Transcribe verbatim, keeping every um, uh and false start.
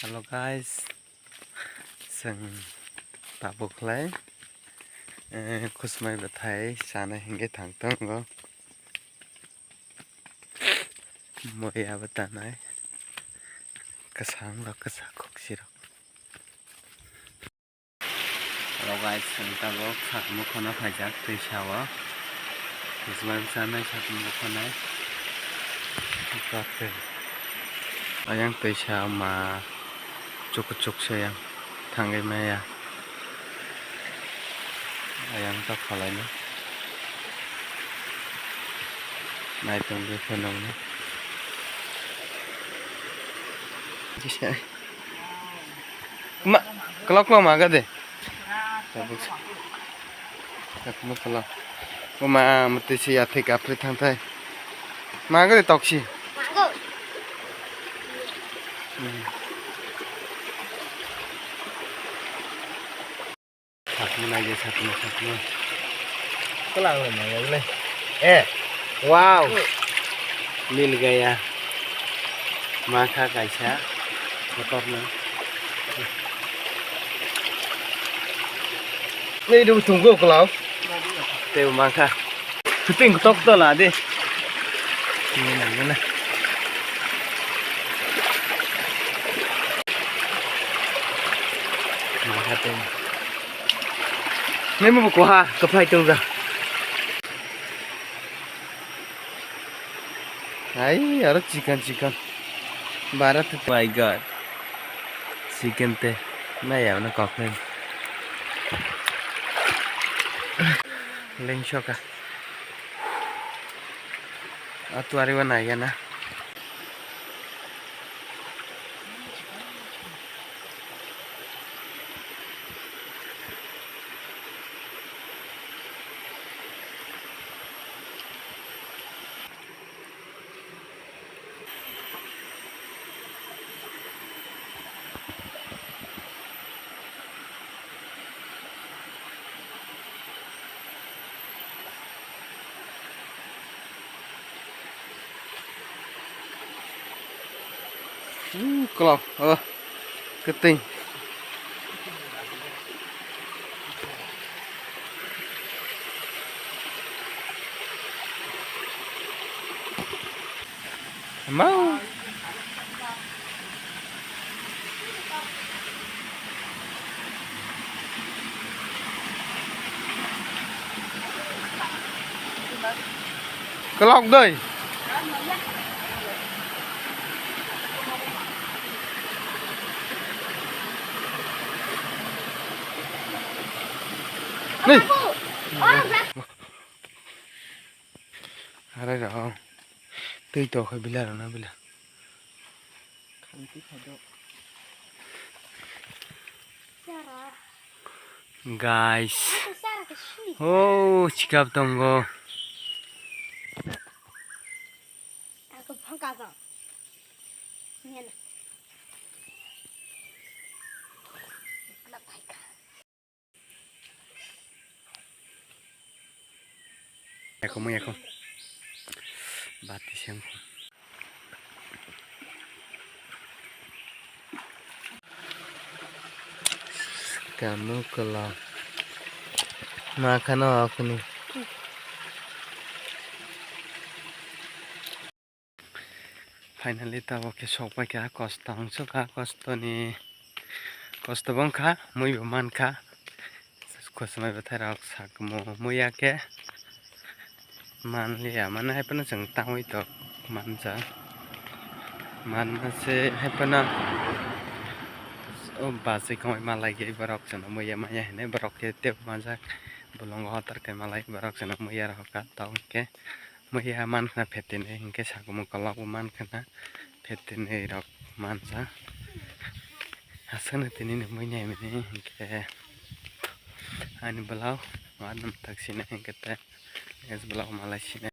Hello guys, chwng tabuk khlai, eh, khusmai bwthai chana hingke thang tongo. Moya bo tanai, kwchang rok, kwchak khuksi rok. Hello guys, chwng tabuk sakmukhono phaijak twi sao. Twi swbai bwsa nai sakmukhono. Ayang twi sa ma chuk chuk se yang thangwi maya. Ayang ta khalaino. Nai tongdi phunukno. Kisa. Ma, kelok kelok ma gade. Tabuk. Tabuk kelok. O ma, mati si athik apri thang thai. Ma gade toksi. Hmm. Sakno naidi, sakno, sakno. Kwlang le maya le. Eh, wow. Mil gaya. Makha kaisa. Kotorno. Nei do tunggo kwlang. Tei makha. Kuting tok to la de. Ini nang mana? Makha tei. Nemo bo koha, kaphai tong da. Ai, aro chicken, chicken. Bara tu. My God. Chicken te. Na ya, na kok nai. Leng shoka. Atu ari wa na ya na. Uh, kelok, oh, keting. Mau. Kelok doi. Ni. Arai rok. Twi tokhe bila rok na bila. Guys. Oh, chikap tongo. Yako mo yako. Bati sengko. Kanu kala. Ma khana akuni. Finally, tabuk khe sokpai kha, kosto wngsuka, kostoni, kosto bo wngkha, mui bo mankha, khosmai bwthai rok sakmo muya khe manliya, mane hai phano chwng tangwi tok manjak, manma se hai phano o bachwi kongwi malai khe borok chwngno muya maya hinwi borok khe tei manjak bolongo hotor khe malai borok chwngno muya rok kha tok hwnkhe. Muya mankha phetinwi hinkhe sakumo kolokbo mankha na phetinwi rok mansa. Aswkno tini ni mui naimani hinkhe ani bwlao ma nwng tak sinai hinkhe tei next bwlao malai sinai.